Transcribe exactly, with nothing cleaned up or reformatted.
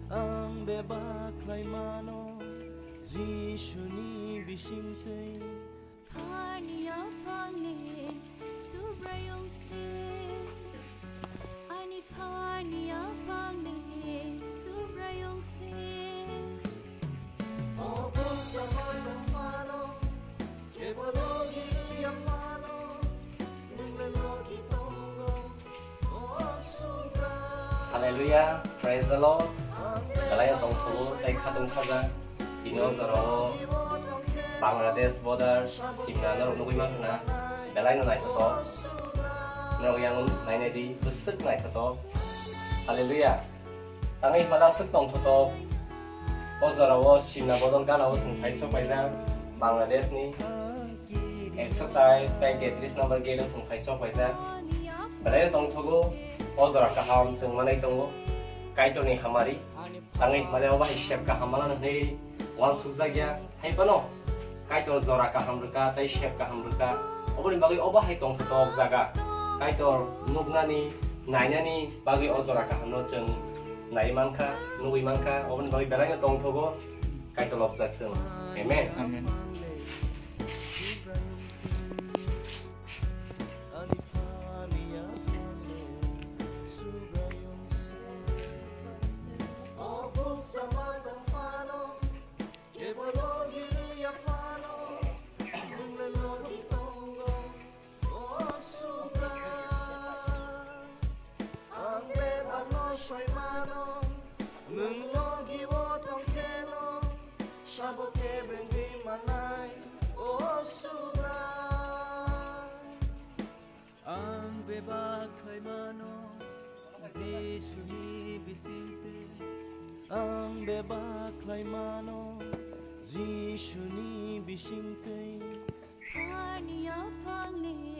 Ang bebak khlai mano Jisuni bisingtwi. Phani aphangni Subraiyung se. Ani phani aphangni Subraiyung se. Obo samano phano, kebo logi ya phano, nungbe logi tongo. Hallelujah, praise the Lord. Belai no tongthokgo tei khatung khajak. Bini o jorao Bangladesh border simna norok nugwi mankha na, belai no naithotok. Norok yang nainai di, bwswk naithotok. Hallelujah. Tangwi phala swk tongthotok. O jorao simna bodol gana o chwng phai sok phaijak Bangladesh ni. Ekso char tei tetris number gate o chwng phai sok phaijak. Belai no tongthogo, o jora kaham chwng manai tongo. Kaitorni hamari. Tangwi hwnmale obo hai sep kaham manano hwnwi uansukjakya. Hai phano Kaitor jora kaham rwkha tei sep kaham rwkha. Oboni bagwi obo hai tongthotok jaga. Kaitor nuknani, nainani bagwi o jora kahamno chwng nai mankha, nugwi mankha. Oboni bagwi belai no tongthogo. Kaitor lobjak thung. Amen. Amen. Ang bebakno soi mano, nwng logi-o tong kheno, sabo kebengwi manai, o Subrai. Ang bebak khlai mano, Jisuni bisingtwi. Ang bebak khlai mano, Jisuni bisingtwi. Ani aphangni